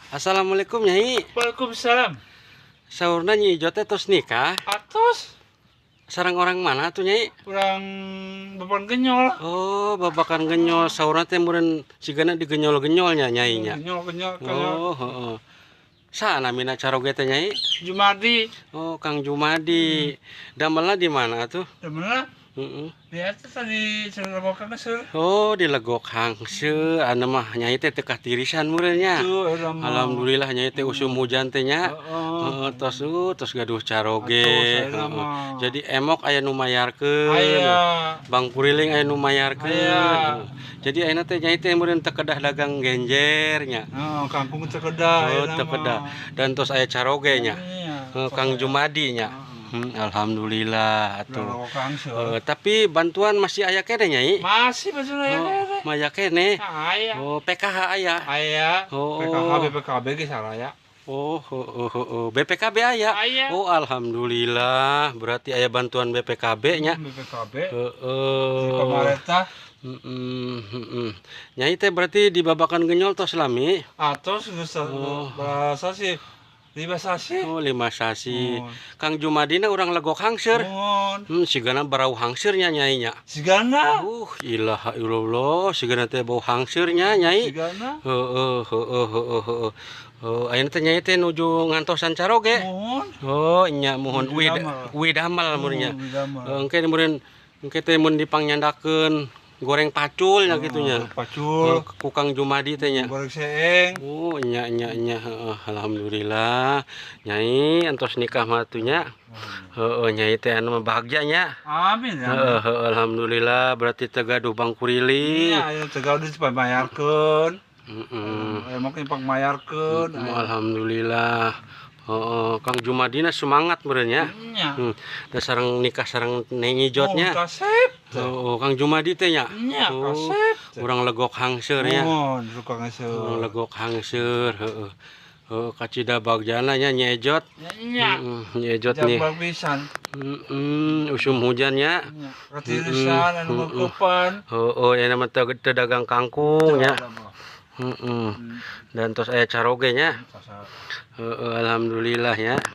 Assalamualaikum, Nyai. Waalaikumsalam. Saurna Nyi Ijo teh tos nikah? Atos. Sareng orang mana tuh, Nyai? Urang Babakan Genyol. Oh, Babakan Genyol. Saurna teh meureun sigana digenyol-genyol nya, Nyai nya. Genyol genyol genyol. Oh, heeh. Saha namina caroge teh, Nyai? Jumadi. Oh, Kang Jumadi. Damelna di mana tuh? Di mana? Heeh. Di atas tadi Legok Hangseur. Oh, di Legok Hangseur. Anu mah Nyai teh teu katirisan meureun nya. Itu eta mah. Alhamdulillah, Nyai teh usum hujan teh nya. Heeh. Heeh, tos tos gaduh caroge. Atos, ayeuna Heeh. mah. Jadi emok aya nu mayarkeun. Aya. Bangkuriling aya nu mayarkeun. Aya. Heeh. Jadi ayeuna teh Nyai teh meureun teu kedah dagang genjer nya. Heeh, kangkung teu kedah Oh, ayeuna teu kedah. mah. Dan tos aya caroge nya. Iya. Heeh, Kang Jumadi nya. Alhamdulillah atuh. Legok Hangseur. Tapi bantuan masih aya keneh, Nyai? Masih bantuan aya Oh, keneh. maya keneh. Aya. Oh, PKH aya. Aya. Oh. PKH BPKB ge saraya. Oh. BPKB aya. Aya. Oh, alhamdulillah. Berarti aya bantuan BPKB nya. BPKB. Heeh. Di pemerintah. Heeh, heeh. Nyai teh berarti di Babakan Genyol tos lami? Atos geus Oh. bahasa sih 5 sasi. Oh, 5 sasi. Oh. Kang Jumadina urang Legok Hangseur. Mohon. Sigana barau hangseur nya, Nyai nya. Sigana. Ilaha illallah, sigana teh bau hangseur nya, Nyai. Sigana. Heeh. Oh, ayeuna teh Nyai teh nuju ngantosan caroge. Mohon. Oh, nya muhun. Nuju Uwi damel. uwi damel mun nya. Uwi damel. Engke meureun engke teh mun dipangnyandakkeun goreng pacul nya kitu nya. Oh, pacul. Oh, ku Kang Jumadi teh nya. Goreng seeng. Oh, nya nya nya, heeh, alhamdulillah. Nyai entos nikah mah atuh nya. Heeh, Nyai teh anu mah bahagia nya. Amin ya. Heeh, alhamdulillah berarti teu gaduh bangkuriling. Iya, aya teu gaduh dibayarkeun. Heeh. Aya mah pangmayarkeun. Alhamdulillah. Heeh, Kang Jumadina semangat meureun nya. Nya. Da sareng nikah sareng Neng Ijot nya. Oh, kasep. Oh, Kang Jumadi teh nya. Nya, Oh, kasep. urang Legok Hangseur nya. Mohon, Legok Hangseur. Urang Legok Hangseur, heeh. Heeh, kacida bagjana nya Nyi Ejot. Nya. Heeh, Nyi Ejot nih. Jambang pisan. Heeh, usum hujan nya. Nya, katirisan anu ngeukepan. Heeh, aya mah teu dagang kangkung nya. Heeh. Dan tos aya caroge nya. Heeh, alhamdulillah ya.